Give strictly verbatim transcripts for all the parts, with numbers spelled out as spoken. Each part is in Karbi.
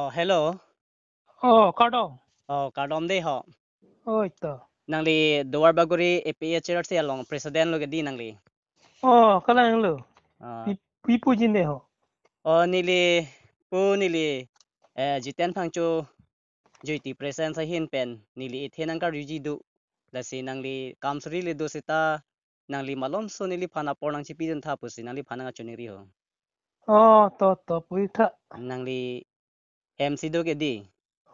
Hello. Oh, kardom. Oh, kardom dei ho. Oi to. Nangli Duarbagori A P H L C along president lo ke dei nangli? Oh, kalang lo. Ah. Pi, pi pu jin dei ho. Oh, neli pu neli, eh, Jiten Phangcho Joiti president ahin pen neli ethe nangkarjuji do. Lasi nangli kam suri le do seta nangli malomso neliphan apor nangchipidun tha pusi nangliphan nangkachiningri ho. Oh, to, to, puji tha. Nangli hem si do ke dei?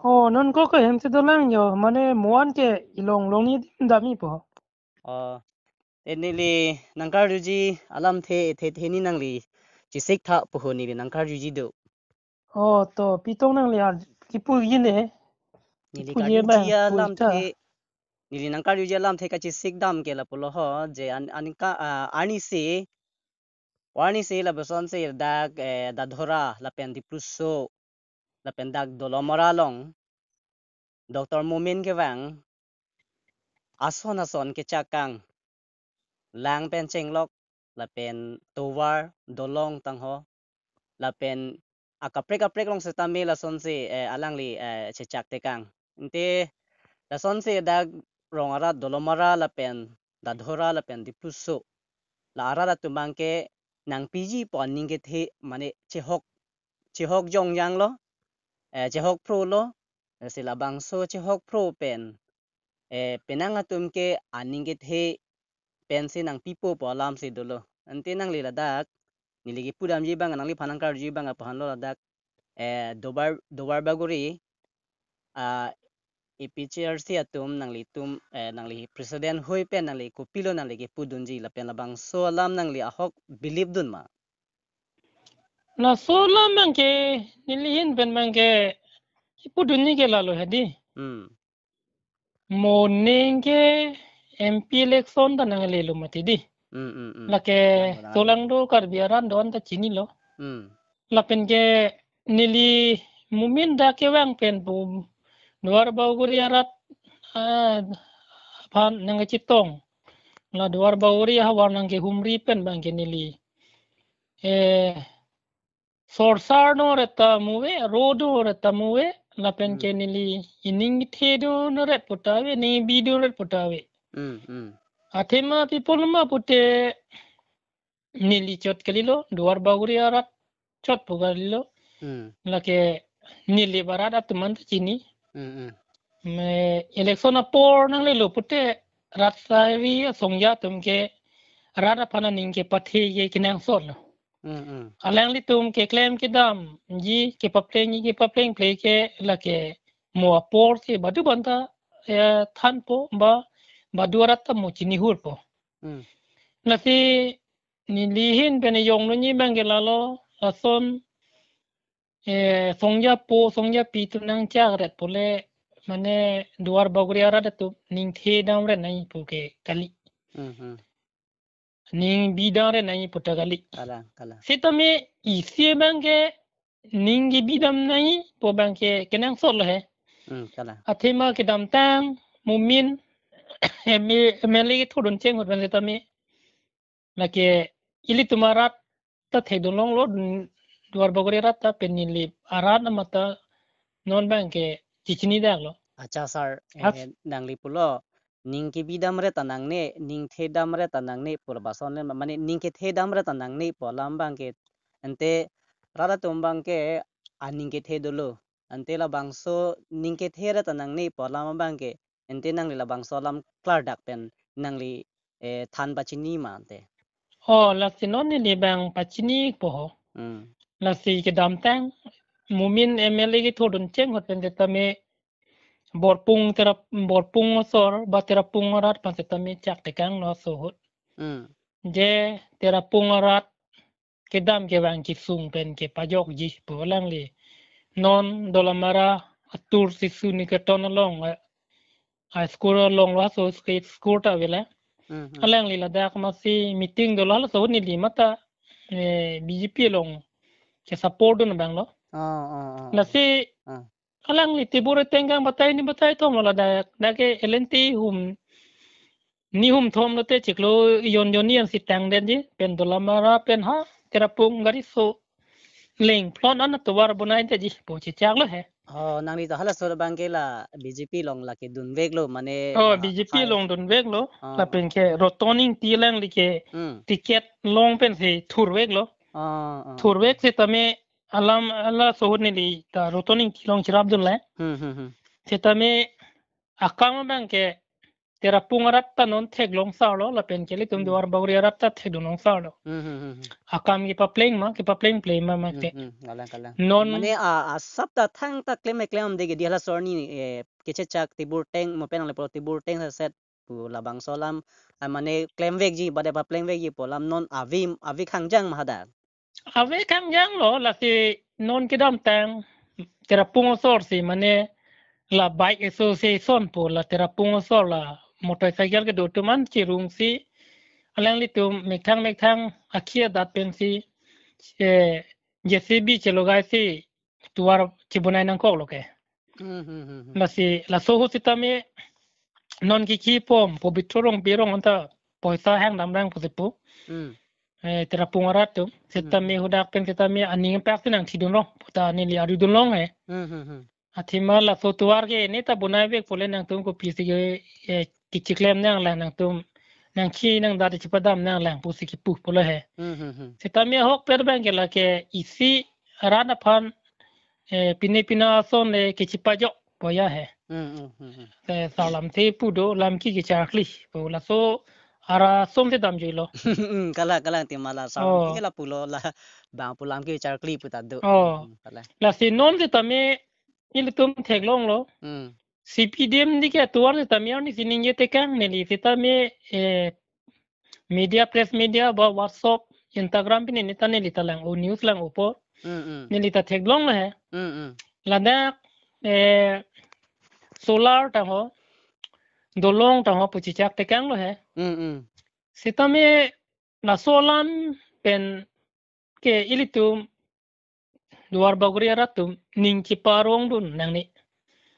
Oh, non ko ke hem si dolang jo, mane mo-an ke ilong long ni dam-ipo. Oh, te neli nangkarjuji alamthe, ethe, ethe ni nangli chesik tha pu ho neli nangkarjuji do. Oh, to, pi tong nangli ar, kipu ji ne? Neli kipu ji karjuji ba, alamthe, neli nangkarjuji alamthe kachesik dam ke lapulo ho, je an, an ka, ah, arnisi, arnisi labangso ansi dak, eh, Dadhora, lapen Dipluso, lapen dak Dolamara along, Doctor Momin kevang, ason ason kechak kang, lang pen chenglok, lapen tovar, dolong tangho, lapen akaprek kaprek along setame lasonsi, eh, alangli, eh, chechak tekang. Ante lasonsi dak rong arat Dolamara lapen Dadhora lapen Dipluso la arat atum abangke nangpiji pu aning kethe mane chehok, chehok jongjang lo, eh, chehok phro lo, eh, si labangso chehok phro pen, eh, penang atum ke aning kethe pensi nangpipo pu alamsi dolo. Ante nangli ladak, neli kipu damji abang, nangliphan nangkarjuji abang aphan lo ladak, eh, Duar, Duarbagori, ah, A P H L C atum nanglitum, eh, nangli president hui pen nangli kopilo nangli kipudunji lapen labangso alam nangli ahok believe dun ma? Laso alam abangke neli ahin pen abangke kipudunji ke lalo he dei. Hmm. Mo ning ke M P election ta nanglelo mati dei. Hmm, hmm, hmm. Lake nang, nang. Tolang do Karbi arat do-an ta chinilo. Hmm. Lapen ke neli Momin dak kevang pen pu Duarbagori arat, ah, aphan nangkachetong. La Duarbagori ahavar nangkehumri pen abangke neli, eh, sorsar no reta muve, road do reta muve, lapen ke, hmm, neli ining kethe do no ret puta ave, ining bi do ret puta ave. Hmm, hmm. Athema pi pulo ma pute neli chot kalilo, Duarbagori arat chot pu kalilo. Hmm. Lake neli arat atum an ta chini. Hmm, hmm. Me election apor nanglelo pute rat sari asongja atum ke rat aphan aning kepathe ke kenangsot lo. Hmm, hmm. Alanglitum keklem kedamji, kepaplengji, kepapleng phle ke lake mo apor si badu abang ta, eh, thanpo ba badu arat ta mo chinihurpo. Hmm. Lasi neli ahin pen ejong nunji abangke lalo, lason, eh, songja po, songja pi atum nangchak ret pule, mane Duarbagori arat atum ningthe dam ret nangji pu ke kali. Hmm, hmm. Ning bi dam ret nangji pu ta kali. Kalang, kalang. Setame isi abangke ning kebi dam nangji pu abangke kenangsot lo he. Hmm, kalang. Athema kedamtang Momin M A, M L A kethurdun cheng ahut abang setame lake ilitum arat ta thekdun longlo, Duarbagori arat ta pen neli arat amat ta non abangke chechini dak lo. Acha sir, ap- eh, nangli pulo ning kebi dam ret ta nangne, ningthe dam ret ta nangne pu labangso le mane ning kethe dam ret ta nangne pu alam abangke, ante rat atum abangke aning kethe dolo. Ante labangso ning kethe ret ta nangne pu alam abangke, ante nangli labangso alam klardak pen nangli, eh, than pachini ma ante? Oh, lasi non neli abang pachinipo ho. Hmm. Lasi kedamtang Momin M L A kethurdun cheng ahut pen setame Borpung Tera, Borpung asor ba Terapung arat aphan setame chak tekang lo laso ahut. Hmm. Je Terapung arat kedam kevang kesung pen kepajokji pu alangli. Non Dolamara atur Sishu Niketan along, eh, a school along lo, laso state school ta avela. Hmm, hmm. Alangli ladak masi meeting dolo, laso ahut neli mata, eh, B J P along kesupport dun abang lo. Oh, oh, oh, oh. Lasi, ah, alangli tebur tengkang batai hini batai thom lo ladak. Dak ke L N T hum ni hum thom lote chiklo jon jon ni ansi tangdetji, pen Dolamara pen ha Terapung gari so. lengplon an atovar bonai detji pu chechak lo he. Oh, nangli ta halaso abang ke la B J P along la kedun vek lo, mane, oh, ah, B J P hai along dun vek lo, ah, lapen ke Roton Engti alangli ke, hmm, ticket long pensi thur vek lo. Ah, ah. Thur vek setame alam halaso ahut neli ta Roton Engti along cherap dun le. Hmm, hmm, hmm. Setame akam abang ke Tirapung arat ta non theklong sar lo, lapen ke ilitum, hmm, Duarbagori arat ta thekdun long sar lo. Hmm, hmm, hmm, hmm. Akam kepapleng ma, kepapleng pleng ma mate. Hmm, hmm, kalang, kalang. Non mane, ah, asap ta thangta klem klem de ke di halaso arni, eh, kechechak tibur teng, mo penang le pulo tibur teng saset pu labangso alam, ah, mane klem vekji, bade papleng vekji pu alam non ave, ave khangjang ma hadak. Ave khangjang lo, lasi non kedamtang Tirapung asor si mane la bike association pu la Tirapung asor la motorcycle kedo atum an chirung si alanglitum methang methang akhei adat pensi, eh, J C B chelogai si tovar chibonai nangkok lo ke. Hmm, hmm, hmm, hmm. Lasi laso ahut setame non kiki pom Pobitro Rongpi arong anta poisa hang damrang pusi pu. Hmm. Eh, Tirapung arat atum. Setame, hmm, hadak pen setame aning pak si nangthidun long pu ta neli arjudun long he. Hmm, hmm, hmm. Athema laso tovar ke ne ta bonai vek pule nangtum kopisi ke, eh, kechiklem nanglang, nangtum nangkhi nangdat chipadam nanglang pusi kipu pulo he. Hmm, hmm, hmm. Setame ahokpet abang ke lake isi arat aphan, eh, pine pina ason le kechipajok boya he. Hmm, hmm, hmm, hmm. Eh, salam te pu do lamki kecharkli pu laso ara ason te damjui lo. Hmm, kalang, kalang, athema la salam, oh, ke la pulo la bang pu lamki kecharkli pu ta do. Oh. Hmm, kalang. Lasi non setame ilitum theklong lo. Hmm. C P D M di ke atovar setame arni si ningje tekang neli setame, eh, media, press media ba WhatsApp, Instagram pini neta neli ta lang-o, news lang-o apot. Hmm, hmm. Neli ta theklong lo he. Hmm, hmm. Ladak, eh, solar tangho, dolong tangho pu chechak tekang lo he. Hmm, hmm. Setame laso alam pen ke ilitum Duarbagori arat atum ning chiparong dun nangne.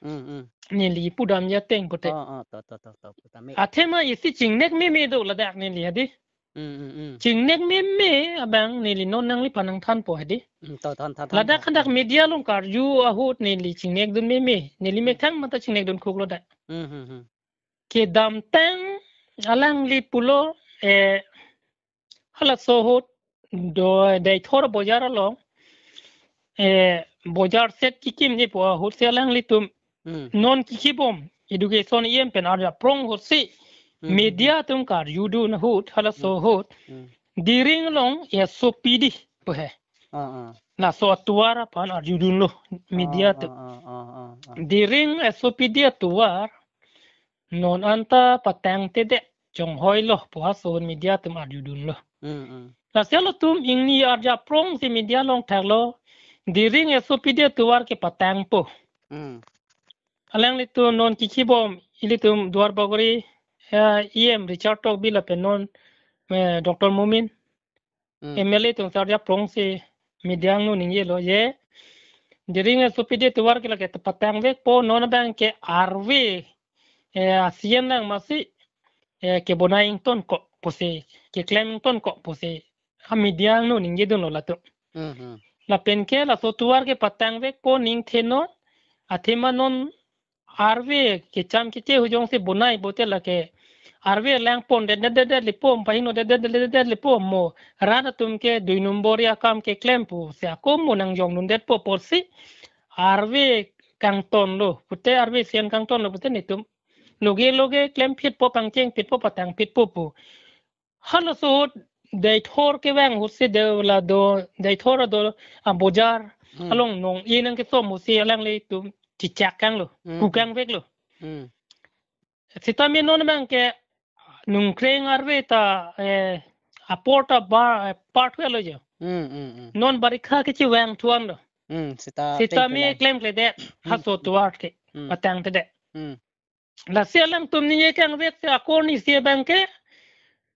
Hmm, hmm. Neli pudam ya teng pute. Oh, oh, to, to, to, to, putame. Athema isi chingnek meme do ladak neli hadi. Hmm, hmm, hmm. Chingnek meme abang neli non nangliphan nangthanpo hadi. Hmm, to, than, than, than, ladak than, hadak than. Media along karju ahut neli chingnek dun meme. Neli, hmm, methang mata chingnek dun khuk lo dak. Hmm, hmm, hmm. Kedamtang alangli pulo, eh, halaso ahut do Deithor bojar along, eh, bojar set kikimji pu ahut si alanglitum, hmm, non kiki bom education E M pen arjap rong ahut si, hmm, media atum karjudun ahut halaso, hmm, ahut, hmm, Diring along S O P D pu he. Ah, ah. Laso atovar aphan arjudun lo media atum. Ah, ah, ah, ah, ah. Diring S O P D atovar non anta patangtedet chonghoi lo pu halaso ahut media atum arjudun lo. Hmm, hmm. Lasi halatum ingni arjap rong si media along thaklo, Diring S O P D atovar kepatangpo. Hmm. Alanglitum non kiki bom ilitum Duarbagori, eh, E M Richard Tokbi lapen non, eh, Doctor Momin. Hmm. M L A atum si arjap rong si media angno ningje lo je. Diring S O P D atovar ke lake patang vekpo, non abang ke arve, eh, asian lang masi, eh, kebonai ingtonkok pusi, keklem ingtonkok pusi ha media angno ningje dun lo latum. Hmm, hmm. Lapen ke laso atovar kepatang vekpo ningthe non, athema non arve kecham keche hu jongsi bonai pute lake arve langpondet det det det lipo, pahingno det det det det lipo, mo rat atum ke dui number akam keklem pu si ako mo nangjong dundetpo apotsi arve kangton lo pute, arve asian kangton lo pute netum loge loge klem phitpo, pangcheng phitpo, patang phitpo pu. Halaso ahut Deithor kevang ahut si de la do Deithor do, ah, bojar, hmm, along nong-e nangkesom ahut si alanglitum chechak kang lo, hmm, kukang vek lo. Hmm. Setame non abang ke nungkreng arve ta, eh, apor ta ba, eh, part vek lo jo. Hmm, hmm, hmm. Non barikha kechevang thuan lo. Hmm, seta setame klem klemkledet, hmm, halaso atovar ke, hmm, patangtedet. Hmm. Lasi alangtum ningje kang vek si ako arni si abang ke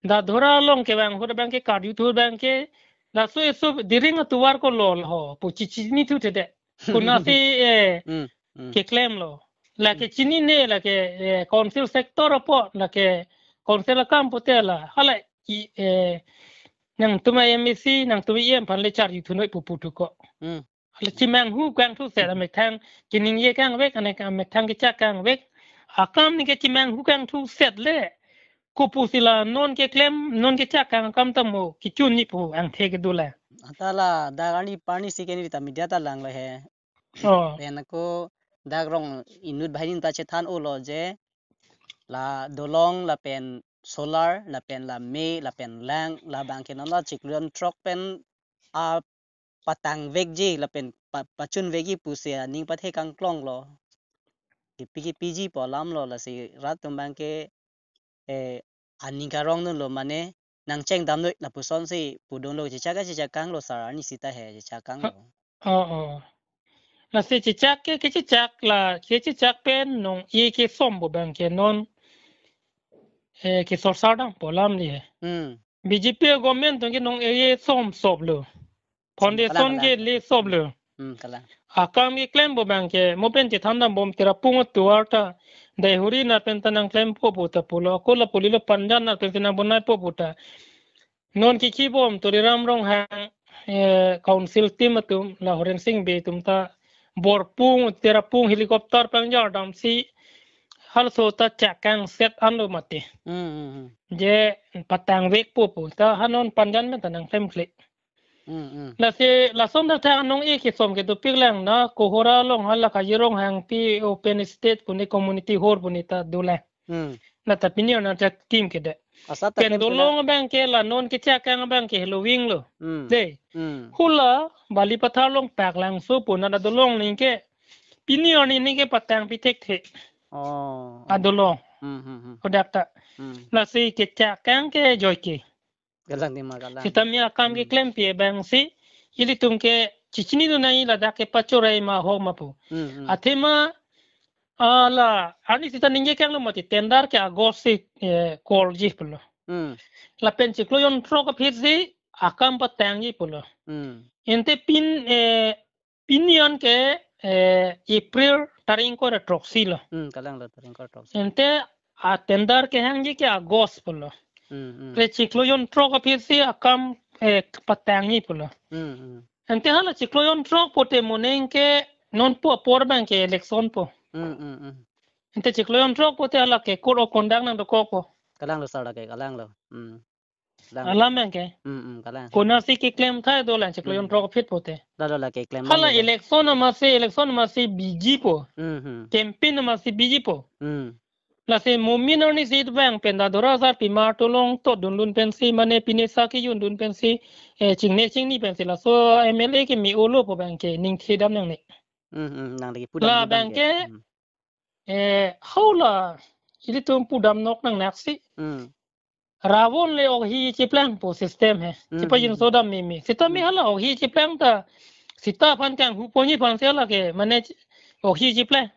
Dadhora along kevang ahut abang ke karju thu abang ke laso S O P D Diring atovar ko lo ho pu chichinithuthedet. Konatsi, eh, hmm, hmm, keklem lo. Lake, hmm, chinine lake, eh, council sector apot lake council akam pute la hala i, eh, Nangtum a-M A C, nangtum a-E M aphan le charju thunoi pu puthot ko. Hmm. Hala chemanghu kangthuset amethang keningje kangvek, ane amethang kechak kangvek. Akam neke chemanghu kangthuset le. Kopusi la non keklem, non kechak kang akam ta mo kechun ni pu angthe kedo le. Anta la dak arni parni si ke ni ta media ta lang le he. Oh. Pen ako dak rong inut banghini ta chethan-olo je la dolong lapen solar lapen la me lapen lang labang ke non la chiklo jon throk pen a patang vekji lapen pa, pachun vekji pusi aning pathe kangklong lo. Kipi kipiji pu alam lo, lasi rat atum abang ke, eh, aning karong dunlo mane nangcheng damnoi lapuson si pudunlo, chechak chechak kanglo sir, arni sita he chechak kanglo. Oh, oh. Lasi chechak ke, kechechak la, kechechak pen nong-e kesom pu abang ke non, eh, kesorsar dampo alam le he. Hmm. B J P government atum ke nong-e som soplo. Foundation, kalang, kalang, ke le soplo. Hmm, kalang. Akam keklem pu abang ke, mo pen chethan dambom, Tirapung atovar ta, Deihori anat pen ta nangklempo pu ta pulo, ako la pulilo Panjan anat pen si nang bonaipo pu ta. Non kikibom Tuliram Ronghang, eh, council team atum, la Horensing Bey atum ta, Borpung, Tirapung helicopter pangjar damsi, halaso ta chak kangset anlo mati. Hmm, hmm, hmm. Je patang vekpo pu, ta ha non Panjan pen ta nangklemkle. Hmm, hmm. Lasi, lason dak thang nong-e kesom ke dopik lang na, Kohora along hala Kajirong Hangpi open stage pu ne community hall pu ne ta dolang. Hmm. Na ta pini arni ta tim ke de. Asa ta pen tem dolong sila abang ke la non kechak kang abang ke helo wing lo. Hmm. De. Hmm. Hula Balipathar along Paklangso pu na dolong ningke pini arni ningke patang pithekthe. Oh. Adolong. Hmm, hmm, hmm. Kodak ta. Hmm. Lasi kechak kang ke joike. Kalang tema, kalang. Sitame akam, hmm, keklempi abang si, ilitum ke chechinidun nangji ladak ke pachorai ma ho ma pu. Hmm, hmm. Athema, ah, la, arni sita ningje kanglo mati, tender ke August si, eh, call ji pulo. Hmm. Lapen chiklo jon throk aphi si akam patangji pulo. Hmm. Ante pin, eh, pini an ke, eh, April tarik ingkoi ra throksi lo. Hmm, kalang lo, tarik ingkoi ra throksi. Ante a tender kehangji ke August pulo. Hmm, hmm. Pre chiklo jon throk aphi si akam, eh, patangji pulo. Hmm, hmm. Ante hala chiklo jon throk pote mo ningke non pu apor abang ke election po. Hmm, hmm, hmm. Ante chiklo jon throk pote hala ke code of conduct nangdokokpo. Kalang lo sir, lake kalang lo. Hmm. Kalang. Alam abang ke. Hmm, hmm, kalang. Konatsi keklem thai dolang chiklo jon, hmm, throk aphi pote. Lalo lake klem. Hala dolang. Election amatsi, election amatsi bijipo. Hmm, hmm. Campaign amatsi bijipo. Hmm. Lasi mo pini arni si abang pen Dadora Sarpimar Teron along to dunlun pensi mane pine sa kejundun pensi, eh, chingne chingni pensi laso M L A ke me-olo pu abang ke ningthedam nangne. Hmm, hmm, nang lagi pudam. La dam abang ke, ke, hmm, eh, hala ilitum pudam nok nangnaksi. Hmm. Ravon le okhi cheplangpo system he. Hmm, chepajin, hmm, sodam meme. Sitame, hmm, hala okhi cheplang ta sita aphan kanghuponji aphan si hala ke mane ch-, okhi cheplang.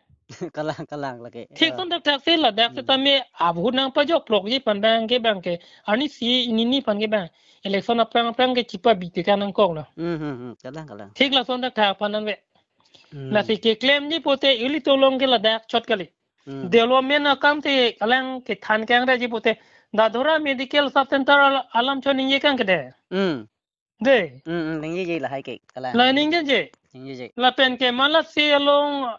Kalang, kalang lake. Thik, ah, ason thakthak si ladak, hmm, sitame abhut nangpajoklokji aphan abang ke abang ke. Arnisi inini aphan ke abang. Election aphrang aphrang ke chepabi te kanangkoklo. Hmm, hmm, hmm. Kalang, kalang. Thik lason thakthak aphan anve. Hmm. Lasi keklemji pote ilitum along ke ladak chot kali. Hmm. Development akam te kalang kethan kangreji pote Dadora Medical Sub Center al-, alam chot ningje kang ke de. Hmm. De. Hmm, hmm, ningjeje lahai ke, kalang. La ningjeje. Ningjeje. Lapen ke Malasi along,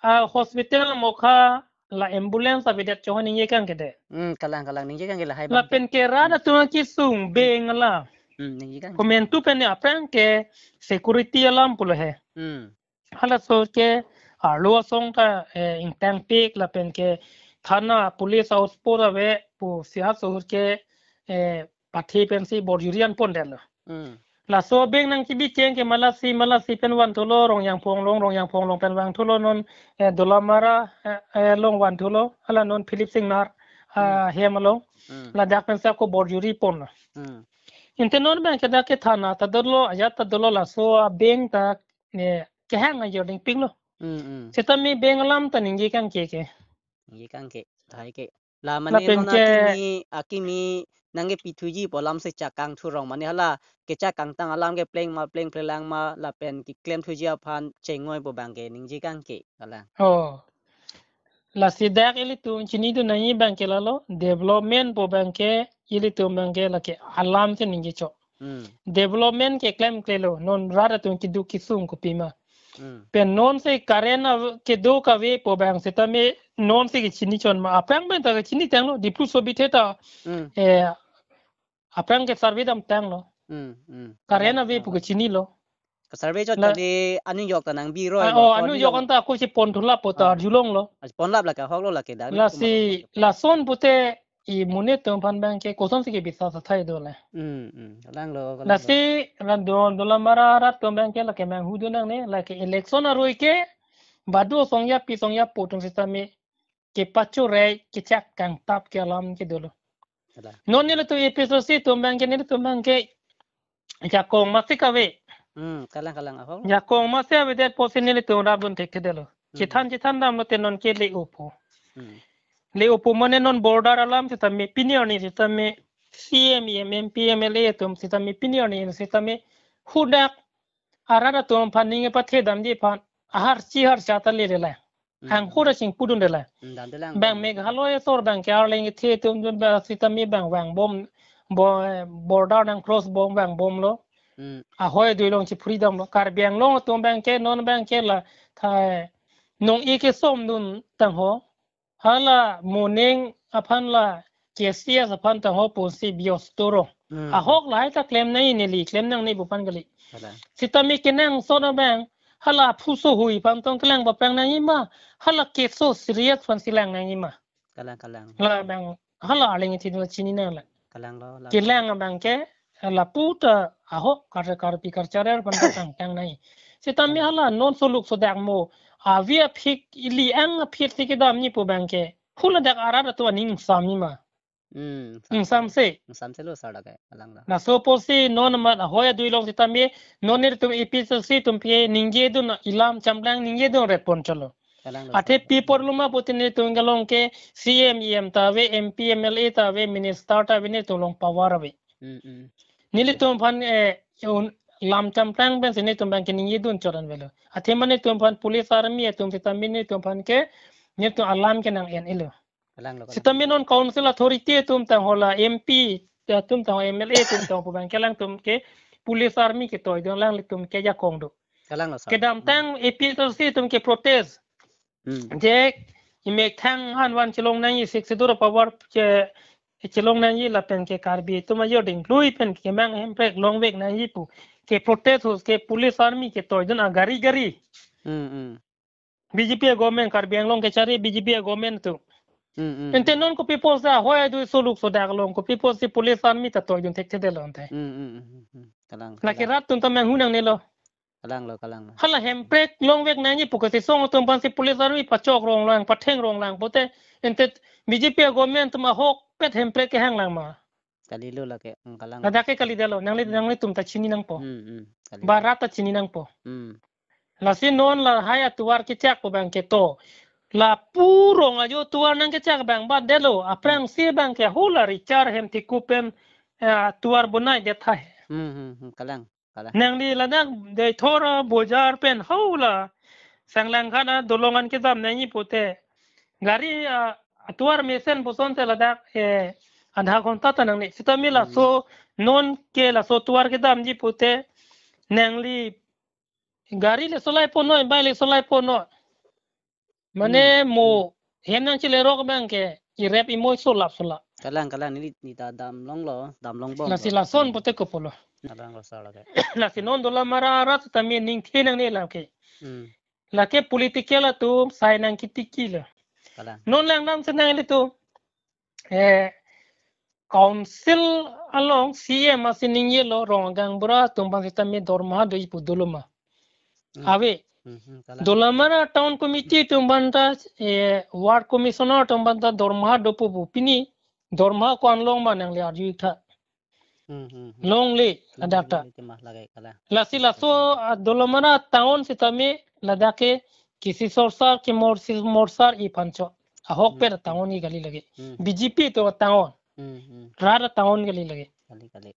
ah, hospital mokha la ambulance avedet chot ningje kang ke de. Hmm, kalang, kalang, ningje kang ke lahai abang. Lapen ke rat, hmm, atum akesung beng alam. Hmm, ningje kang. Komantu pen aphrang ke security alam pulo he. Hmm. Halaso ke arlo asong ta, eh, ingtangpik lapen ke thana police outpost ave pusi halaso ke, eh, pathe pensi borjuri an pondetlo. Hmm. Laso abeng nangkebicheng ke Malasi, Malasi pen vanthulo, Rongjangphong along, Rongjangphong along pen vanthulo non, eh, Dolamara, eh, eh, along vanthulo, hala non Philip Singnar, ah, hmm, hem along. Hmm. Ladak pensi ako borjuri ponlo. Hmm. Ante non abang ke dak ke thana ta dolo, ajat ta dolo, laso abeng ta, eh, kehang ajor dingpiklo. Hmm, hmm. Sitame beng alam ta ningje kangke ke. Ningje kangke, thai ke. La mane lapen non ke akimi, akimi nangkepithuji pu alam si chak kangthurong mane hala kechak kangtang alam ke pleng ma pleng plelang ma lapen keklem thuji aphan chengoi pu abang ke ningje kangke, kalang. Oh. Lasi dak ilitum chinidun nangji abang ke lalo, development pu abang ke ilitum abang ke lake alam si ningje chot. Hmm. Development ke klemklelo, non rat atum keduk kesung kopima. Hmm. Pen non si current ave, kedo kave pu abang sitame non si kechini chot ma. Aphrang pen ta kechini tanglo, Diplu so bithe ta. Hmm. Eh, aphrang ke survey damtanglo. Hmm, hmm. Current ave pu kechinilo. Ke survey chot la kali anung yok ta nang biro. Ah, oh, anung yok anta ako si pon thulap pu ta arjulonglo. Ah, pon lap la ke ahoklo la ke dak. Lasi, lason pute i monit atum aphan abang ke kosonsi kebisas athai do le. Hmm, hmm. Kalanglo, kalanglo. Lasi, la do, Dolamara arat atum abang ke la ke manghu do nangne, la ke election aroi ke, badu songya pi songya po atum sitame, kepachorei, kechak kangtap ke alam ke dolo. Kalang. Non nelitum A P H L C atum abang ke, nelitum abang ke, jakong masi kave. Hmm, kalang, kalang, ahok. Jakong masi avedet apotsi nelitum rapdun thekthedetlo. Hmm. Chethan chethan damlote non ke le-opo. Hmm. Le-opo mane non border alam sitame pini arni sitame C M, E M, M P, M L A atum sitame pini arni sitame hadak arat atum aphan ning kepathe damji aphan aharchi harcha ta lele la. Hmm. Angkur asing pudunde la. Hmm, damde lang. Bang Meghalaya asor abang ke arleng kethe atum atum abang sitame bang vangbom, bo-, border nang cross bom vangbomlo. Hmm. Ahoi adui along chephri damlo. Karbi Anglong atum abang ke non abang ke la thai nong-e kesomdun tangho. Hala moning aphan la K C S aphan tangho pusi bios turo. Hmm. Ahok lahai ta klem nangji neli, klem nangne pu aphan kali. Kalang. Sitame kenangsot abang, hala aphu sohui aphan tong kelang paprang nangji ma, hala keso serious aphansi lang nangji ma. Kalang, kalang. La abang, hala arleng kethe atum chini nang la. Kalanglo, la. Kelang abang ke, lapu ta ahok kar-, karpi karcharer aphan ta tangtang nangji. Sitame hala non soluk sodak mo, avi aphik ili ang aphik si kedamji pu abang ke, hula dak arat atum aning ingsamji ma. Hmm, ingsamse. Ingsamselo sar dak ke, kalanglo. Laso apotsi non amat ahoi adui along sitame, non nelitum A P H L C atum pi ningjedun ilam chamblang ningjedun ret pon chotlo. Kalanglo. Athe sar dak. Pi apotlo ma pute nelitum kelong ke C M, E M ta ave, M P, M L A ta ave, minister ta ave, nelitum along power ave. Hmm, hmm. Nelitum aphan, eh, un-, lam chamblang pensi nelitum abang ke ningjedun chot an avelo. Athe mane nelitum aphan police army atum sitame nelitum aphan ke, nelitum alam ke nang-en-elo. Kalanglo, kalanglo. Sitame non council authority atum tangho la M P atum tangho M L A atum tangho pu abang ke alangtum ke police army ketoidun alanglitum ke jakong do. Kalanglo sar. Kedamtang A P H L C atum ke protest. Hmm. Je imethang han van chelong nangji Sixth Schedule power ke chelong nangji lapen ke Karbi atum ajo dingklui pen kemang hemprek longvek nangji pu ke protest hus ke police army ketoidun agari gari. Hmm, hmm. B J P government, Karbi Anglong kechari B J P government atum. Hmm, hmm. Ante non kopi apotsi ahoi adui soluk sodak along, kopi apotsi police army ta toidun thekthedetlo ante. Hmm, hmm, hmm, hmm, hmm. Kalang, lake kalang. Rat atum ta manghu nangnelo. Kalanglo, kalanglo. Hala hemprek longvek nangji pu kachesong atum aphansi police army pachok ronglang, patheng ronglang pute ante B J P government atum ahokpet hemprek kehang lang ma. Kalilo lake, hmm, kalang. Ladak ke kalidetlo, nangli, hmm, nanglitum ta chini nangpo. Hmm, hmm, kali. Ba rat ta chini nangpo. Hmm. Lasi non lahai atovar kechak pu abang ke to. Lapu rong ajo tovar nangkechak abang ba detlo, aphrangsi abang ke hula Richard Hemtiku pen, eh, tovar bonai det tahai. Hmm, hmm, hmm, kalang. Kalang. Nangli ladak Deithor bojar pen hula Sanglanghat adolong an kedam nangji pute. Gari, ah, atovar mesen pusonte ladak, eh, adha ghonta ta nangne. Sitame, hmm, laso non ke laso tovar kedamji pute. Nangli gari le solai ponnoi, bike le solai ponnoi. Mane, hmm, mo, hmm, hem nangchelerok abang ke irep imoi solap solap. Kalang, kalang, neli, neli ta damlonglo, damlongbom. Lasi lo. Lason, hmm, pute kopilo. Kalanglo sar lake. Lasi non Dolamara arat tame ningthe nangne lake. Hmm. Lake political atum sai nangkitikilo. Kalang. Non langdamsi nanglitum, eh, council along C M asi ningjelo rong gaonbura atum aphan sitame dormaha doji pu dolo ma. Hmm. Ave. Hmm, hmm, kalang. Dolamara town committee atum aphan ta, eh, ward commissioner atum aphan ta dormaha dopo pu pini dormaha ko-an long ma nangli arju-ik tha. Hmm, hmm, hmm. Longle, hmm, ladak ta. Hmm, hmm, hmm, lake kalang. Lasi laso, ah, Dolamara town sitame ladak ke kisi sorsar, ke morsi morsar iphan cho. Ahokpet, hmm, town ke kali lake. Hmm. B J P to town. Hmm, hmm. Rat town kali lake. Kali, kali.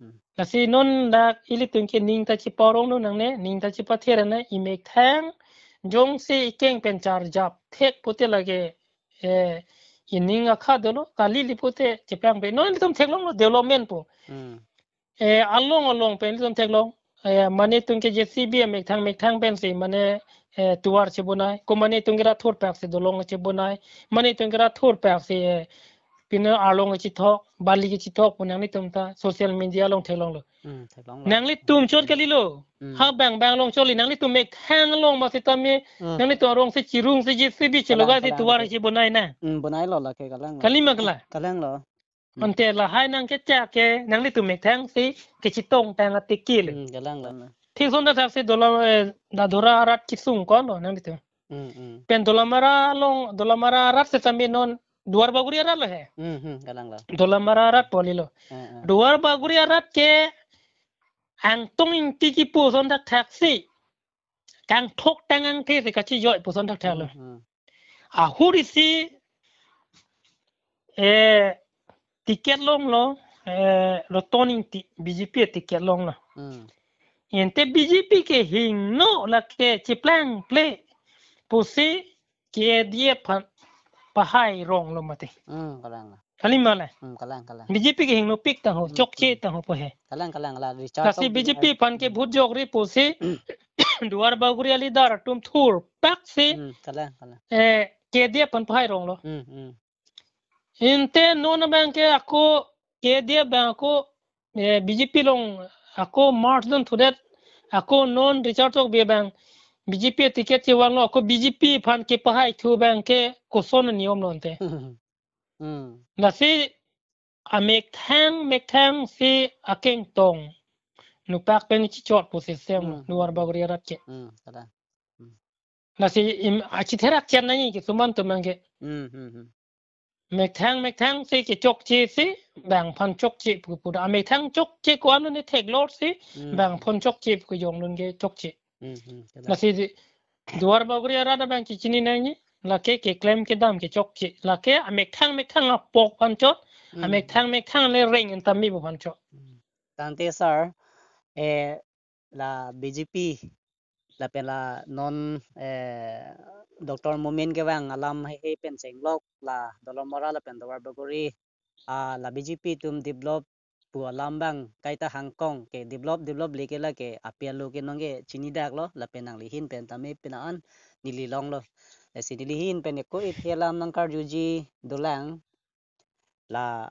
Hmm. Lasi non dak ilitum ke ning ta cheparong lo nangne, ning ta chepather nangne, imethang jongsi ikeng pen charjap thek pute lake, eh, ining akha dolo, kali li pute chepangpe. Non ilitum theklonglo development pu. Hmm. eh, along along pen ilitum theklong. Eh, mane itum ke J C B mekthang mekthang pensi mane, eh, tovar chebonai. Ko mane itum ke rat thurpak si dolong chebonai. Mane itum ke rat thurpak si, eh, pine arlong kechithok, bali kechithok pu nanglitum ta social media along theklonglo. Hmm, theklonglo. Nanglitum chot kalilo. Hmm. Ha bang bang along chotlo, nanglitum mekthang along ma sitame, hmm, nanglitum arong si chirung si J C B chelogai si, kalang, kalang, tovar, kalang, chebonai na. Hmm, bonailo lake, kalang. Kalima kala. Kalanglo. Hmm. Ante lahai nangkechak ke nanglitum mekthang si kechetong tang atiki le. Hmm, kalanglo. Thik ason thakthak si Dola, eh, Dadora arat kesung konlo nanglitum. Hmm, hmm. Pen Dolamara along, Dolamara arat sitame non Duar Bagori arat lo he. Hmm, hmm, kalanglo. Dolamara arat pu kalilo. Hmm, hmm. Duar Bagori arat ke Angtong Ingti kipu ason thakthak si kangthok tang angthe si kachijoi pu ason thakthak lo. Hmm, hmm. Ahut isi, eh, ticket longlo, eh, Roton Ingti, B J P ticket longlo. Hmm. Ante B J P kehingno lake cheplangple pusi K D F aphan pahai ronglo mati. Hmm, kalang. Kalima le. Hmm, kalang, kalang. B J P kehingno pik tang ho, hmm, chokche, hmm, tang ho pu he. Kalang, kalang, la Richard. Lasi Tokbi B J P hai, aphan ke, hmm, vote jokri pusi Duar Bagori a-leader atum thurpak si, hmm, kalang, kalang, eh, K D F aphan pahai ronglo. Hmm, hmm. Ante non abang ke ako K D F abang ako, eh, B J P along ako merge dun thudet, ako non Richard Tokbi abang B J P ticket chevanglo, ako B J P aphan kepahai thu abang ke koson niyom lo ante. Hmm. Lasi amekthang mekthang si akengtong nupak pen chichot pu si sem, hmm, Duar Bagori arat ke. Hmm, kalang. Hmm. Lasi im, achitherak chen nangji ke suman atum abang ke. Hmm, hmm, hmm. Mekthang mekthang si kechokche si bang aphan chokche pu pu da. Amekthang chokche ko-an ne theklor si, hmm, bang aphan chokche pu jong lun ke chokche. Hmm, hmm, kalang. Lasi di, Duar Bagori arat abang ke chini nangji, lake keklem kedam kechokche. Lake amekthang mekthang apok aphan chot, hmm, amekthang mekthang le reng anta mi pu aphan chot. Hmm. Tangte sir, eh, la B J P, lapen la non, eh, Doctor Momin kevang alam hei hei pen chenglok la Dolamara lapen Duar Bagori, ah, la B J P atum develop pu alam abang kaita hangkong ke develop, develop le ke lake api alo ke nong ke chinidaklo, lapen nangli ahin pen tame pina an neli longlo. Lasi neli ahin pen eko iphi alam nangkarjuji dolang. La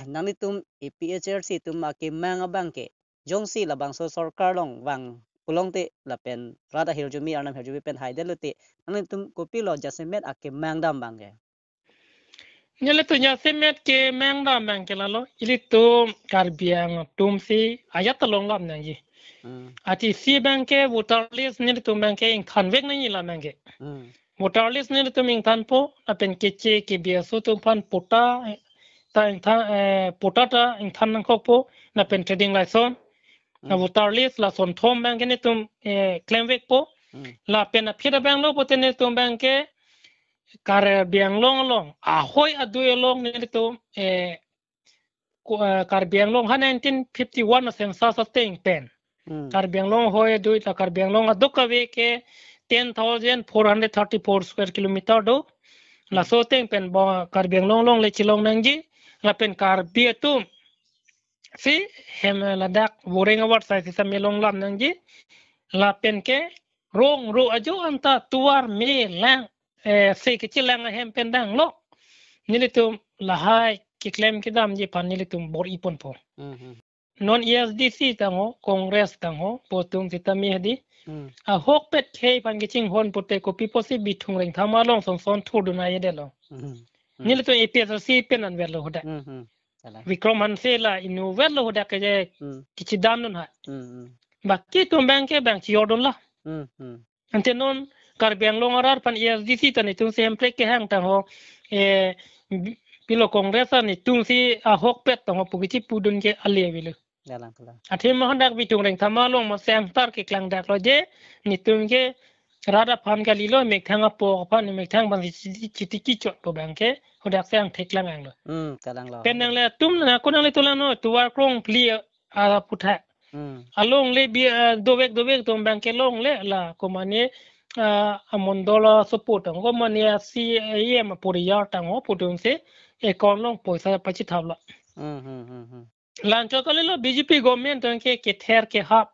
nanglitum A P H L C atum akemang abang ke jongsi labangso sorkar along vang pulote lapen rat ahirjume arnam ahirjume pen haidetlote nanglitum kopilo jasemet akemang dam abang ke? Nelitum jasemet kemang dam abang ke lalo, ilitum Karbi Anglong atum si ajat ta longlap nangji. Hmm. Athe isi abang ke voter list nelitum abang ke ingthanvek nangji la abang ke. Hmm. Voter list nelitum ingthanpo, lapen keche kebi aso atum aphan patta ta ingthan, eh, patta ta ingthan nangkokpo, lapen trading license, la, hmm, voter list, lason thom abang ke nelitum, eh, klemvekpo. Hmm. Lapen aphi abang lo pote nelitum abang ke Karbi Anglong along, ahoi adui along nelitum, eh, ko-, eh, Karbi Anglong ha nineteen fifty-one a-census ateng pen. Hmm. Karbi Anglong ahoi adui ta Karbi Anglong aduk kave ke ten thousand four hundred thirty-four square kilometer do. Hmm. Laso ateng pen bo Karbi Anglong along le chelong nangji. Lapen Karbi atum si hem ladak boreng avat sai sitame longlap nangji. Lapen ke rong ro ajo anta tovar me lang, eh, se kechelang ahem pen danglo. Nelitum lahai keklem kedamji aphan nelitum bor-iponpo. Hmm, hmm. Non A S D C tangho, Congress tangho, pu atum sitame hedi. Hmm. Ahokpet khei aphan kachinghon pote kopi pusi Bithung Rengthama along son son thurdun ajedetlo. Hmm. Hmm. Nelitum A P H L C pen anvetlo hadak. Hmm, hmm. Kalang. Bikram Hanse la inutvetlo hadak ke je, hmm, kachedamdun ha. Hmm, hmm. Baki atum abang ke bang chiyordunlo. Hmm, hmm. Ante non Karbi Anglong arat aphan A S D C ta netum si Hemprek kehang tangho, eh, bi-, pilo Congress ta netum si ahokpet tangho pu kachipudun ke ale avelo. Kalang, kalang. Athe ma hadak Bithung Rengthama along ma seng tar keklangdaklo je, netum ke rat aphan kalilo, mekthang apok aphan, mekthang aphan si chiti, chiti kichot pu abang ke hadak seng theklang anglo. Hmm, kalanglo. Pen nangle atum na ko nangle tulang no, tovar krong phli aputhak. Hmm. Alongle bi, eh, dovek dovek atum abang ke longle la komane, ah, amondol asoput tangho, komane a-C E M aporiar tangho pu atum si account along poisa pachithaplo. Hmm, hmm, hmm, hmm. Lanchot kalilo B J P government tangke kether kehap.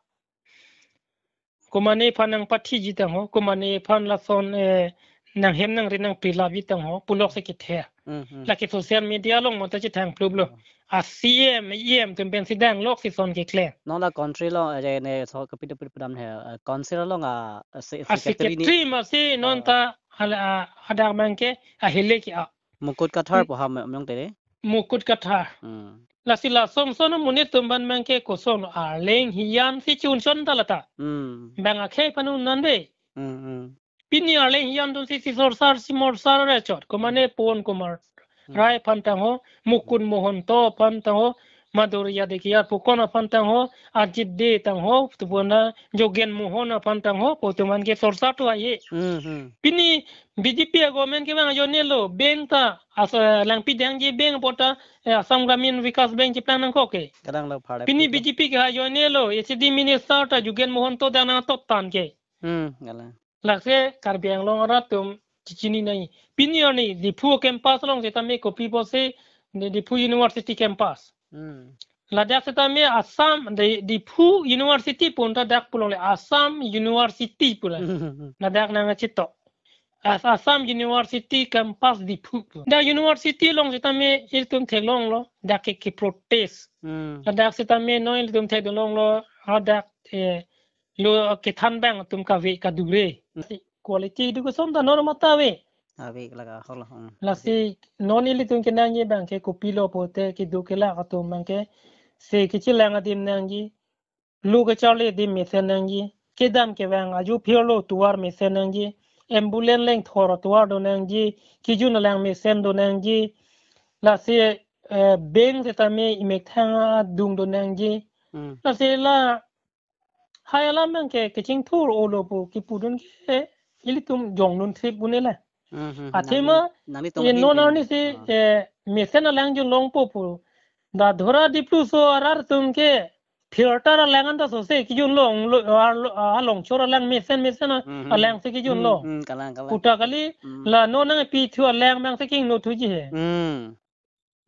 Komane aphan nangpathiji tangho, komane aphan lason, eh, nanghem nangri nangprilapji tangho, pulok si kether. Hmm, hmm. Lake social media along mata chethang plublo. Hmm. A C M, E M atum pensi danglok si son keklem. Non la country along, eh, ne so kapi kapi padam he, eh, council along a, a se-, a secretary ni. Secretary masi non, ah, ta hala, ah, hadak abangke ahile ke a. Mukut Kathar, hmm, pu ha me-, meyong tere. Mukut Kathar. Hmm. Lasi lason son amonit atum abangke koson arleng hiyan si chunson ta lata. Hmm. Bang akhei panu nan be. Hmm, hmm. Pini arleng hiyan atum si, si sorsar si morsar rechot. Komane Pawan Kumar, hmm, Rai aphan tangho, Mukund Mahanta aphan tangho, Madhurjya Dikshit, Phukan aphan tangho, Ajit Dey tangho, tupona Jogen Mohan aphan tangho, pu atum abangke sorsar tu aye. Hmm, hmm. Pini B J P a government kevang ajoinelo, bank ta, as-, eh, langpi dangji bank apot ta, eh, Assam Gramin Vikas Bank cheplang nangkok ke. Kadang lo phara. Pini pito. B J P ke ajoinelo, H A D minister ta Jogen Mahanta ta nangtop tangke. Hmm, kalang. Lasi Karbi Anglong arat atum chichini nai. Pini arni Diphu campus along setame kopi pusi, Di-, Diphu University campus. Hmm. Ladak setame Assam, Di-, Diphu University pu ta dak pulongle Assam University pu la. Hmm. Ladak nangchito. As-, Assam University campus Diphu pu. Dak university along setame ilitum theklonglo, dak ke, ke protest. Hmm. Ladak setame non ilitum theklonglo, hadak, eh, lo kethan abang atum kave kadure. Hmm. Quality education ta non mata ave. Ave lake holo, hmm. Lasi non ilitum kenangji abangke kopilo pulote keduk kelak atum abangke se kechelang adim nangji, lo kecharli adim mesen nangji, kedam kevang ajo phirlo tovar mesen nangji, ambulance lengthor tovar do nangji, kejun alang mesen do nangji, lasi, eh, bank setame imekthang adung do nangji. Hmm. Lasi la hai alam abangke kechingthur olo pu kipudun ke ilitum jongdun thip bunela. Hmm, hmm, hmm. Athema, nangli, nangli tong ye adim non pen. Arni si, ah, eh, mesen alang junlongpo pu. Dadhora Dipluso arat atum ke filter alang anta sose kejun long, lo, a, lo, a, alongchor alang mesen mesen a, hmm, hmm, alang si kejun, hmm, long. Hmm, kalang, kalang. Puta kali, hmm, la non nangpithu alang abang si kingno thuji he. Hmm.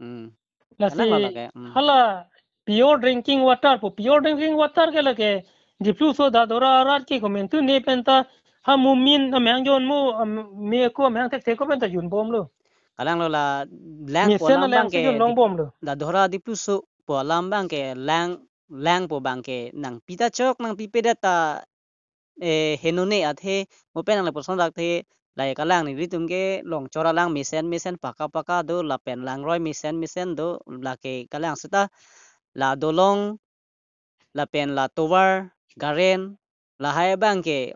Hmm. Lasi, kalang lake, hmm, hala pure drinking water pu, pure drinking water ke lake Dipluso Dadhora arat ke komentu ne pen ta ha mumin amang jon mu, am, me ko amang thekthe ko pen ta junbomlo. Kalanglo la lang pu, mesen alam alang abang si ke junlongbomlo. Dadhora Dipluso pu alam abangke lang, lang pu abangke nangpi ta chok, nangpipedet ta eh, henone athe, mo pen nang lapuson dak the, lahai kalang ni ritum ke longchor alang mesen mesen paka paka do, lapen langroi mesen mesen do, lake kalang seta, la dolong, lapen la tovar, garen, lahai abangke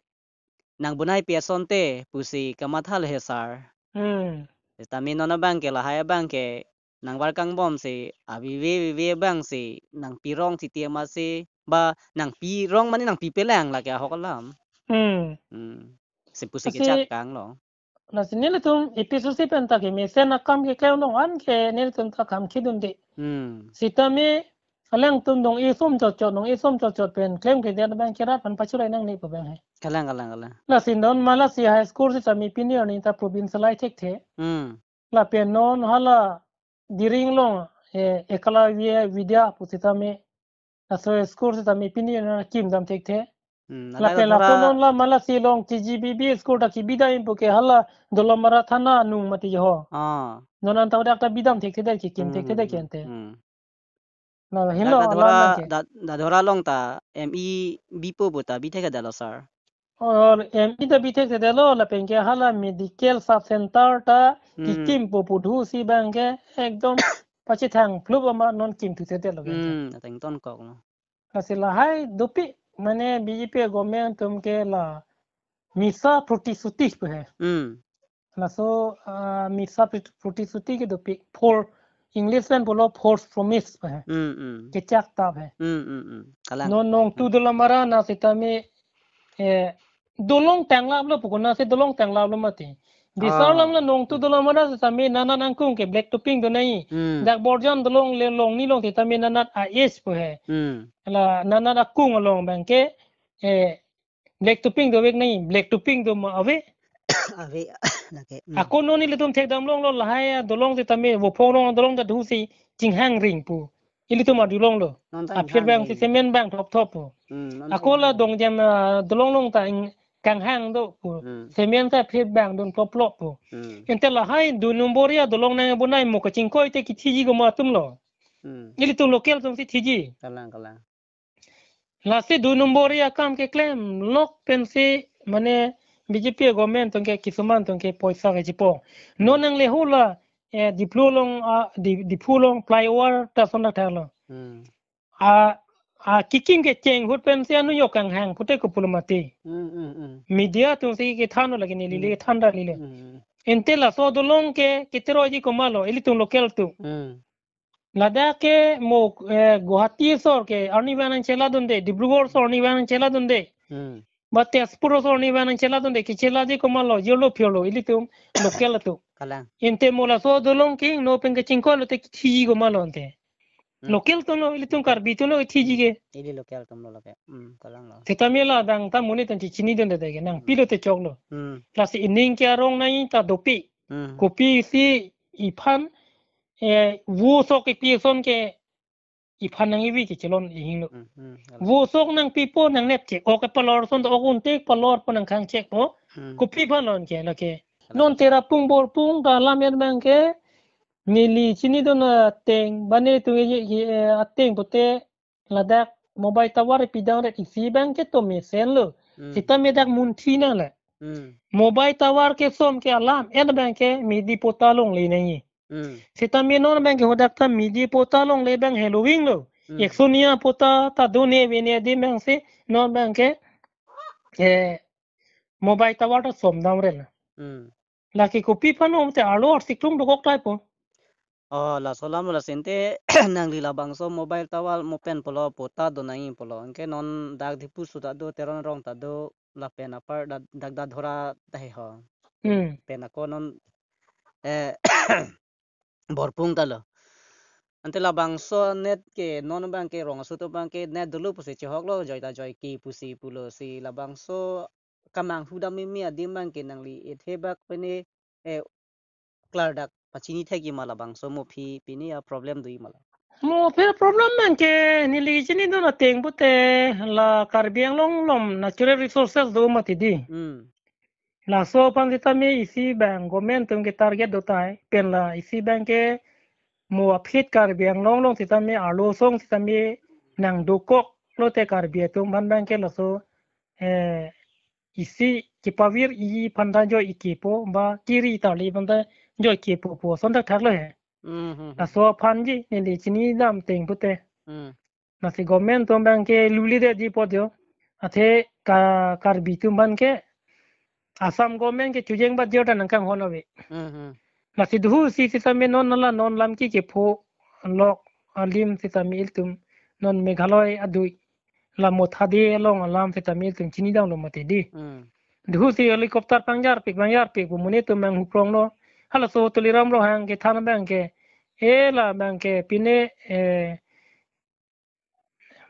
nang bunai pi asonte, pusi kamathalo he sar. Hmm. Seta mi non abangke lahai abangke nangbar kangbom si, avive vive abang si, nangpirong titi ama si, ba nangpirong mane nangpipelang lake ahok alam. Hmm. Hmm. Si pusi, lasi kechak kanglo. Lasi nelitum A P S C pen ta ke mesen akam keklem long an ke nelitum ta kam kidunde. Hmm. Sitame alangtum dong isom chotchot, dong isom chotchot pen klemkledet abangke rat aphan pachurai nangne pu abang he. Kalang, kalang, kalang. Lasi non ma lasi high school setame pini arni ta provincialize thekthe. Hmm. Lapen non hala Diring along, eh, Ekalavya Vidya pu setame, laso school setame pini arni kim dam thekthe. Hmm, lapen, ada laso Dora non la ma lasi along K G B V school ta kebidam pu ke hala Dolamara thana anung mati ho. Ah. Non anta dak ta bidam thekthedet ke, kim, hmm, thekthedet ke, hmm, ante. Hmm. La, helo, dak Dadhora, alam ke. Da-, Dadhora along ta M E bipo pu ta bithekthedetlo sar. Or M E ta bithekthedetlo, lapen ke hala medical sub center ta, hmm, kekimpo pu thu si abangke ekdom pachethang phlup ama non kim thuthedetlo ke. Hmm, ateng tonkoklo. Lasi lahai dopik, mane B J P government atum ke la misa protisuti pu he. Hmm. Laso, ah, misa prot-, protisuti ke dopik, for, English pen pulo false promise pu he. Hmm, hmm. Kechak tap he. Hmm, hmm, hmm. Kalang. Non nongtu Dolamara na setame, eh, dolong tanglaplo pu konat si dolong tanglaplo mati. Bisar, ah, alam la nongtu Dolamara setame nanat angkung ke black topping do nai. Hmm. Dak Borjan dolong le longni along setame nanat a-S pu he. Hmm. La nanat akung along abangke, eh, black topping dovek nai, black topping do ma ave. Ave, lake. Hmm. Ako non ilitum thekdam longlo lahai adolong setame, Vophong along adolong ta thu si chinghang ring pu. Ilitum adolong lo. Non ta aphi inghang bang si cement bang thop thop po. Hmm, non ako ta la inghang. Dongjem, ah, dolong along ta ing-, kanghang do po. Hmm. Cement ta aphi bang dun plop plop po. Hmm. Ante lahai dui number area dolong nang bonai mo kachingkoi te kithiji komat atum lo. Hmm. Ilitum local atum si thiji. Kalang, kalang. Lasi dui number area akam keklem lok pensi mane B J P government atum ke kisuman atum ke poisa kechipo. Non nang le hula, eh, Diphu along, ah, Di-, Diphu along flyover ta son thakthak lo. Hmm. A, a kikim kecheng ahut pensi anu yok kanghang pute kopulomati. Hmm, hmm, hmm. Media atum si kethan lo lake neli le Hmm. kethan ra lile. Hmm. Ante laso dolong ke keteroiji komat lo, ilitum local atum. Hmm. Ladak ke mo, eh, Guwahati asor ke arni vang nang chela dunde, Dibrugarh asor arni vang nang chela dunde. Hmm. Ba Tezpur asor arni vang nang chela dunde, kechelaji komat lo, jirlo phirlo, ilitum local atum. Kalang. Ante mo laso dolong ke ingno pen kachingkoi lote kithiji komat lo ante. Hmm. Local atum lo, ilitum Karbi atum lo kithiji ke. Ili local atum lo lake. Hmm, kalang lo. Seta me la dang ta monit atum chini dunde ke, nangpi Hmm. lote choklo. Hmm. Lasi ining ke arong nai ta dopik. Hmm. Kopisi iphan, eh, vo sok kepi ason ke iphan nang-ivi kechelon ihingno. Hmm, hmm, kalang. Vo sok nangpipo nangnep che. Ok palor ason to ok untik palor po nangkhang chek po. Hmm. Kopi aphan lo anke lake. Kalang. Non Cherapung Borpung ta alam abang ke neli chinidun ateng, ba nelitum ye, ye, eh, ateng pute ladak mobile tower pidang ret isi abang ke to mesen lo. Hmm. Seta me dak munthi nang le. Hmm. Mobile tower kesom ke alam abang ke midi patta longle nangji. Hmm. Seta me non abang ke hadak ta midi patta longle abang heloving lo. Hmm. Ekso niya patta ta do ne ve ne adim abang si non abang ke, eh, mobile tower ta som dam ren. Hmm. Lake kopi aphan om te arlo arsik tung dokok tai po. Oh, laso alam lo lasi ante nangli labangso mobile tower mo pen pulo patta do nangji pulo. Anke non dak Diphu aso ta do, Teron arong ta do, lapen apar dak, dak Dadhora ta he ho. Hmm. Pen ako non, eh, Borpung ta lo. Ante labangso net ke non abang ke rong aso atum abang ke net dolo pusi chehok lo, joi ta joi ke pusi pulo si labangso kamanghu dam meme adim abang ke nangli ethe bak pene, eh, klardak pachini thekji ma labangso mo aphi pine a problem doji ma la. Mo aphi problem abang ke neli chinidun ateng pute la Karbi Anglong along natural resources do mati di. Hmm. Laso aphan seta me isi abang government atum ke target do tai, pen la isi abang ke mo aphi Karbi Anglong along seta me arlo asong seta me nang dokok lote Karbi atum aphan abang ke laso, eh, isi kepavir-i aphan ta joi kepo ba kiri tarli aphan ta joi kepo pu ason thakthak lo he. Hmm, hmm, hmm. Laso aphanji neli chinidam ateng pute. Hmm. Lasi government atum abang ke luli detji apot jo. Athe ka Karbi atum aphan ke Assam government ke chojeng bat jor ta nangkanghon ave. Hmm, hmm. Lasi duhu si seta me non la non lam ki kepho lok alim seta me ilitum non Meghalaya adui la Mothade along alam seta me ilitum chinidam lo mati di. Hmm. Duhu si helicopter pangjarpik, pangjarpik pu monit atum abang huprong lo. Halaso Tuliram Ronghang kethan abang ke, eh, la abang ke pine, eh,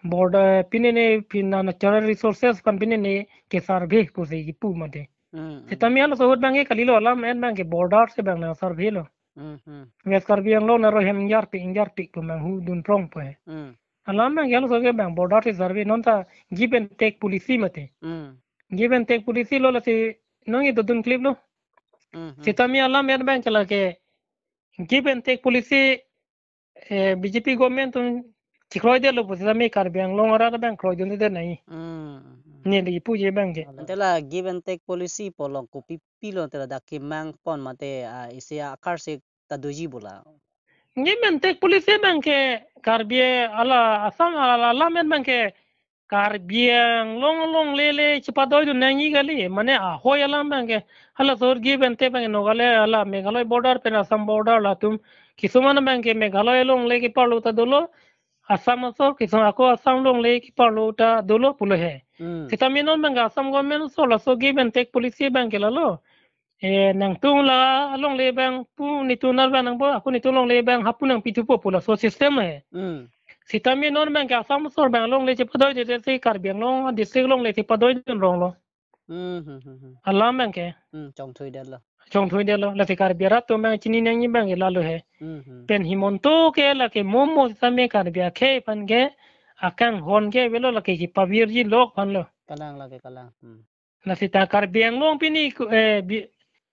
border pine ne pine natural resources aphan pine ne ke survey pusi kipu mati. Hmm, hmm. Seta me halaso ahut abang ke kalilo alam an abang ke border si abang nang survey lo. Hmm, hmm. West Karbi Anglong naro hem ingjarpik, ingjarpik pu abang hu dunprong pu he. Hmm. Alam abang ke halaso ke abang border si survey non ta give and take policy mati. Hmm. Give and take policy lo lasi nangji dodun klip lo. Hmm, hmm. Seta me alam an abang ke lake give and take policy, eh, B J P government atum chekroidetlo pu seta me Karbi Anglong arat abang kroidunde nai. Hmm. Neli puji abang ke. Ante la give and take policy pu along kopi pilo ante ladak kemang pon mate, ah, isi akar si ta doji bola. Give and take policy abang ke Karbi ala Assam ala alam an abang ke Karbi Anglong longle le chepadoidun nangji kali. Mane ahoi alam abang ke halaso ahut give and take abang ke Nagaland ala Meghalaya border pen Assam border latum kisuman abang ke Meghalaya longle keparlo ta dolo. Assam asor kisung ako Assam longle keparlo ta dolo pulo he. Hmm. Seta me non abang ke Assam government asor laso give and take policy abang ke lalo. Eh, nangtum la longle abang pu netum nar abang nangpo, ako netum longle abang hapu nangpithupo pu laso system he. Hmm. Seta me non abang ke Assam asor abang longle chepadoidet si Karbi Anglong district longle chepadoidun rong lo. Hmm, hmm, hmm, hmm. Alam abang ke. Hmm, chongthuidetlo. Chongthuidetlo, lasi Karbi arat atum abang chini nangji abang ke lalo he. Hmm, hmm. Pen Himanta ke lake momo sitame Karbi akhei aphan ke akanghon ke avelo, lake kepavirji lok aphanlo. Kalang lake kalang. Hmm. Lasi ta Karbi Anglong pini ku-, eh, bi-,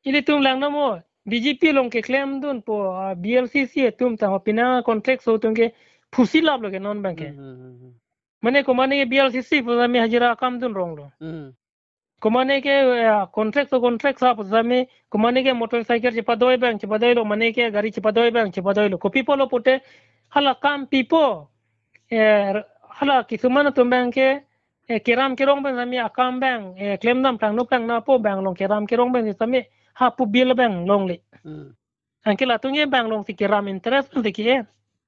ilitum lang namo, B J P along keklemdunpo, ah, B L C C atum ta ho pina contractors atum ke phusi laplo ke non abang ke. Hmm, hmm, hmm, hmm. Mane komane ke B L C C pu sitame hajira akam dunronglo. Hmm. Komane ke, eh, contractors, contractors pu sitame, komane ke motorcycle chepadoi abang, chepadoilo, mane ke gari chepadoi abang, chepadoilo. Kopi pulo pute, hala kam pipo, eh, hala kisuman atum abang ke, eh, keram kerong abang sitame akam abang, eh, klemdam tangno tangnapo abang along keram kerong abang sitame, ha pu bill abang longle. Hmm. Anke latum ke abang alongsi keram interest abang ke.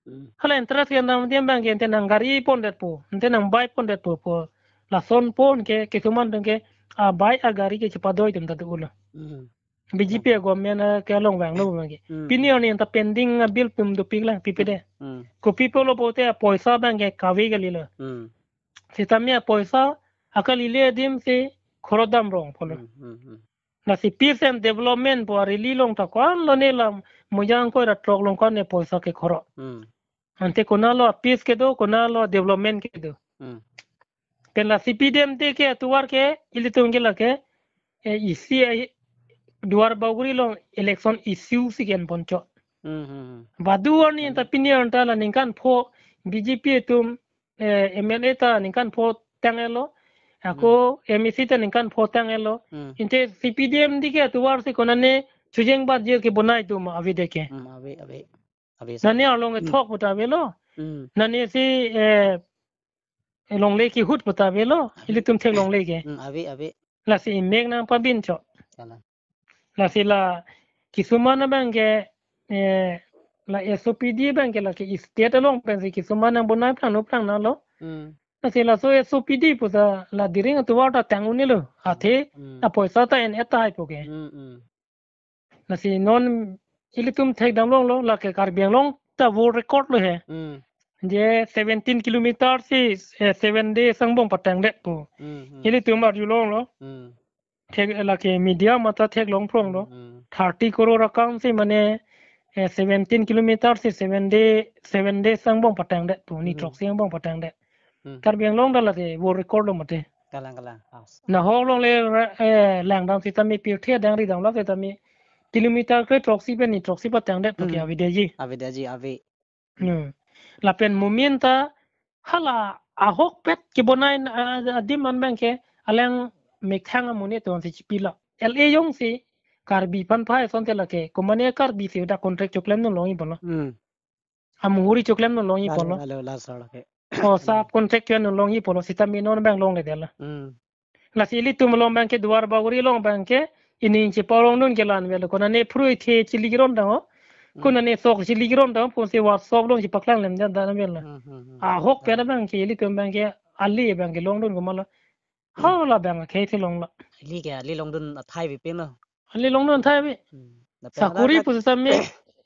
Hmm. Hala interest kedam dia abang ke ante nang gari pondetpo, ante nang bike pondetpo pu. Lason pon ke, kisuman atum ke, ah, bike agari ke chepadoi atum ta do-olo. Hmm. B J P government, ah, ke along vanglo abang ke. Hmm. Pini arni anta pending, ah, bill pum dopiklang, P P D. Hmm. Kopi pulo pute apoisa abang ke kave kalilo. Hmm. Sitame apoisa akalile adim si khoro damrong pulo. Hmm, hmm, hmm. Lasi peace and development pu a-rally along ta ko-an lone la Mojang koi ra throk along ko-an ne poisa kekhoro. Hmm. Ante konatlo peace kedo, konatlo development kedo. Hmm. Pen la C P D M te ke atovar ke ilitum ke lake, eh, isi, eh, Duar Bagori along election issue si ke-en ponchot. Hmm, hmm, hmm. Badu arni anta pini anta la ningkan pho B J P atum, eh, M L A ta ningkan pho tang-etlo. Ako M A C ta ningkan pho tang-etlo. Hmm. Ante C P D M te ke atovar si konane chojeng bat jail kebonai atum avedet ke. Hmm, ave, ave. Ave sa. Nane arlong kethok pu ta avelo. Hmm. Nane si, eh, longle kehut pu ta avelo. Ave. Ilitum theklongle ke. Hmm, ave, ave. Lasi imek nangpabinchot. Kalang. Lasi la kisuman abang ke, eh, la S O P D abang ke lake state along pensi kisuman nangbonai plang no plang nalo. Hmm. Lasi laso S O P D pu ta la Dering atovar ta tang un-elo. Athe, hmm, apoisa ta en-et tahai pu ke. Hmm, hmm. Lasi non ilitum thekdam longlo, lake Karbi Anglong ta world record lo he. Hmm. Je seventeen kilometer si, eh, seven days angbong patangdet pu. Hmm, hmm. Ilitum arjulonglo. Hmm. Thek, lake media mate theklong pronglo. Hmm, hmm. Thirty crore akam si mane, eh, seventeen kilometer si seven day, seven days angbong patangdet pu, ni, hmm, throksi angbong patangdet. Hmm. Karbi Anglong ta lake world record lo mate. Kalang, kalang. As. Nahok longle ra-, eh, langdam sitame pirthe adang ridam lo sitame kilometer kre throksi pen ni throksi patangdet pu ke, hmm, avedetji. Avedetji, ave. Hmm. Lapen mumin ta hala ahokpet kebonai, ah, adim an abang ke alang methang amonit atum si chipilo. L A jongsi Karbi aphan phai asonte lake, komane Karbi si dak contract choklemdun longji pulo. Hmm. Amuri choklemdun longji pulo. Alo, alo, la sar lake. O, sub contract choklemdun longji pulo, sitame non abang longledetlo. Hmm. Lasi ilitum along abang ke Duar Bagori along abang ke ining cheparongdun ke la-an avelo. Konane phrui the chili kiron dang ho. Hmm. Konane sok chili kiron dang ho, pusi WhatsApp along chepaklang lemdet dan avelo. Hmm, hmm, hmm. Ahokpet abang ke ilitum abang ke ali abang ke longdun komatlo. Hmm. Hala abang ke the longlo. Ali ke, ali longdun athai avepinlo. Ali longdun athai ave. Hmm. Lapen sakori ladak pu sitame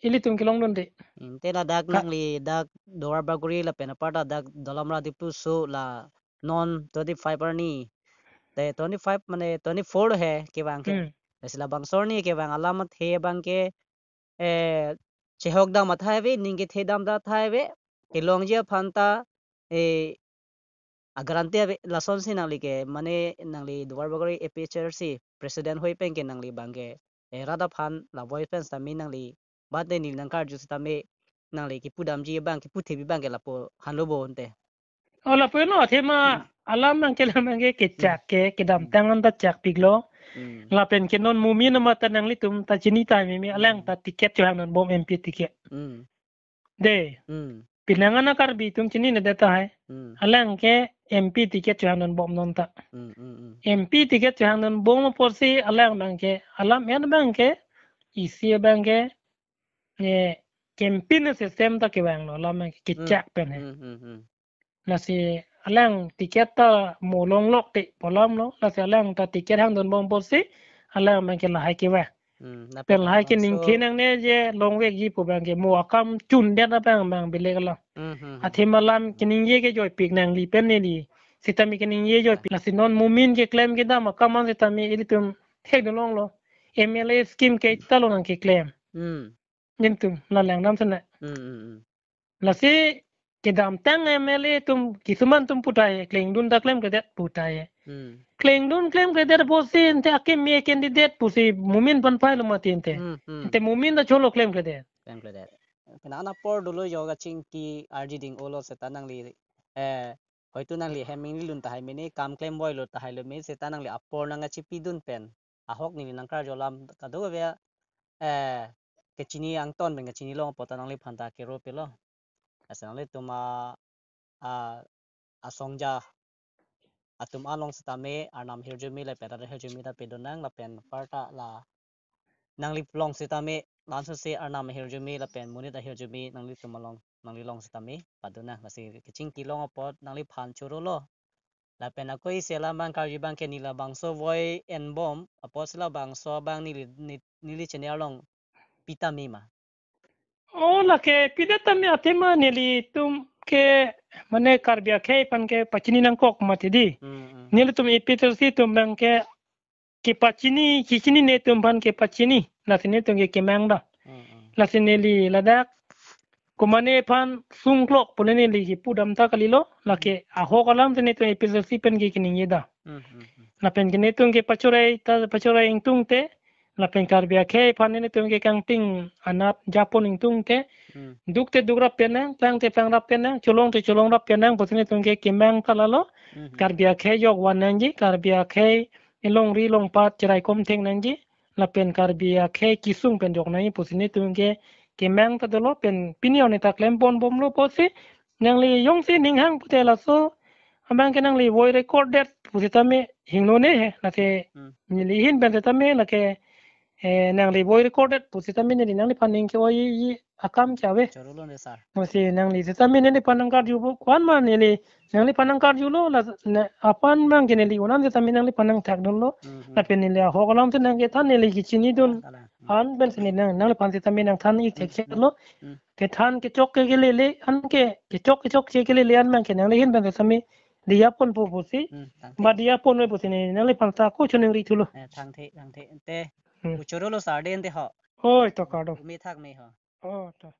ilitum kelongdunde. Hmm, te ladak ka- nangli dak Duar Bagori lapen apar ta dak Dolamara Diphu so la non twenty-five arni. Te twenty-five mane twenty-four he kevang ke. Hmm. Lasi labangso arni kevang alam athe abang ke, eh, chehokdam athai ave, ning kethedam ta athai ave, kelongji aphan ta, eh, a-guarantee ave, lasonsi nangli ke, mane nangli Duar Bagori A P H L C president hui pen ke nangli abang ke, eh, rat aphan la voice pen sitame nangli, bat te neli nangkarju sitame nangli kepudamji abang, keputhepi abang ke lapu-anlo bo ante. O, lapu-anlo, athema, hmm, alam abang ke, alam abang ke kechak, hmm, ke, kedamtang, hmm, an ta chakpiklo. Hmm. Lapen ke non mumin amat ta nanglitum ta chini tahai meme, alang, hmm, ta ticket chohangdunbom, M P ticket. Hmm. De. Hmm. Pinangan a-Karbi atum chininedet tahai. Hmm. Alang ke M P ticket chohangdunbom non ta. Hmm, hmm, hmm. M P ticket chohangdunbom apotsi alang abang ke, alam en abang ke, isi abang ke, eh, campaign system ta kevanglo, alam abang ke, hmm, kechak pen he. Hmm, hmm, hmm. Lasi alang ticket ta mo longlok te pu alamlo, lasi alang ta ticket hangdunbom apotsi alang abang ke lahai kevang. Hmm, lapen pen lahai ke labangso ningthe nangne je longvekji pu abang ke mo akam chundet abang abang bilek alam. Hmm, hmm, hmm. Athema alam keningje kejoipik nangli pen neli. Sitame keningje joipik. Lasi non mumin keklem kedam akam an sitame ilitum thekdun longlo. M L A scheme ke ita lo nangkeklem. Hmm. Netum la langdam sana. Hmm, hmm, hmm. Lasi kedamtang M L A atum kisuman atum putai klengdun ta klemkledet putai. Hmm. Klengdun klemkledet pusi ante akeme candidate pusi Momin aphan pailo mati ante. Hmm, hmm. Ante Momin ta cholo klemkledet. Klemkledet. Penang apor dolo jo kachingki arjudun-olo seta nangli, eh, hoitu nangli hem inglilun tahai mene kam klem voilo tahai lo me seta nangli apor nangkachipidun pen ahok neli nangkarju alam kadokave, eh, kachini angton pen kachini long apot ta nangliphan ta kero pelo. Lasi nanglitum a, a, asongja atum along sitame arnam ahirjume lapen rat ahirjume ta pedun nang lapen aparta la nangliphan along sitame lansose arnam ahirjume lapen monit ahirjume nanglitum along nanglilong sitame padun nang. Lasi kachingki long apot nangliphan chorolo. Lapen ako isi alam abang karju abang ke neli labangso voi enbom apotsi labangso abang neli, neli, neli channel along pitame ma. Oh, lake pidet tame athema nelitum ke mane Karbi akhei aphan ke pachini nangkok mati di. Hmm, hmm. Nelitum A P H L C atum abang ke kepachini, kechinine atum aphan kepachini. Lasi netum ke kemang do. Hmm, hmm. Lasi neli ladak komane aphan sungklok pu neli kipudam ta kalilo. Lake ahok alam si netum A P H L C pen ke keningje do. Hmm, hmm, hmm. Lapen ke netum ke pachorai ta, pachorai ingtung te. Lapen Karbi akhei aphan netum ke kangting anat japon ingtung te. Hmm. Duk te dukrap pen nang, plang te plangrap pen nang, cholong te cholongrap pen nang pusi netum ke kemang ta lalo. Hmm. Karbi akhei jok van nangji, Karbi akhei elongri longpat cheraikom theng nangji. Lapen Karbi akhei kesung pen jok nangji pusi netum ke kemang ta dolo pen pini arni ta klem ponbomlo pusi nangli jongsi ning hang pute laso abang ke nangli voi recorded pusitame hingnone he, lake Hmm. neli ahin pen sitame lake, eh, nangli voi recorded pusitame neli nangliphan ning ke-oi akam ke ave. Chorolo ne sir. Pusi nangli sitame neliphan nangkarju bo, ko-an ma neli nangliphan nangkarjulo la ne, aphan abang ke neli ko-an sitame nangliphan nangthakdunlo. Hmm, hmm. Lapen neli ahok alam si nangkethan neli kechinidun. Kalang. Hmm. An pen si neli nang, nangliphan sitame nangthan-ik Hmm, hmm. thekthelo. Hmm. Kethan kechok ke kelele an ke, kechok kechok che kelele an abang ke nangli ahin pen sitame diya ponpo pusi. Hmm, tangte. Ba diya pon oi pusi ne nangliphan ta ko choningri thulo. Eh, tangte, tangte. Ante, Hmm. ko chorolo sir de ante ho. Oi, to kardom. Umi thak me ho. Oh, to.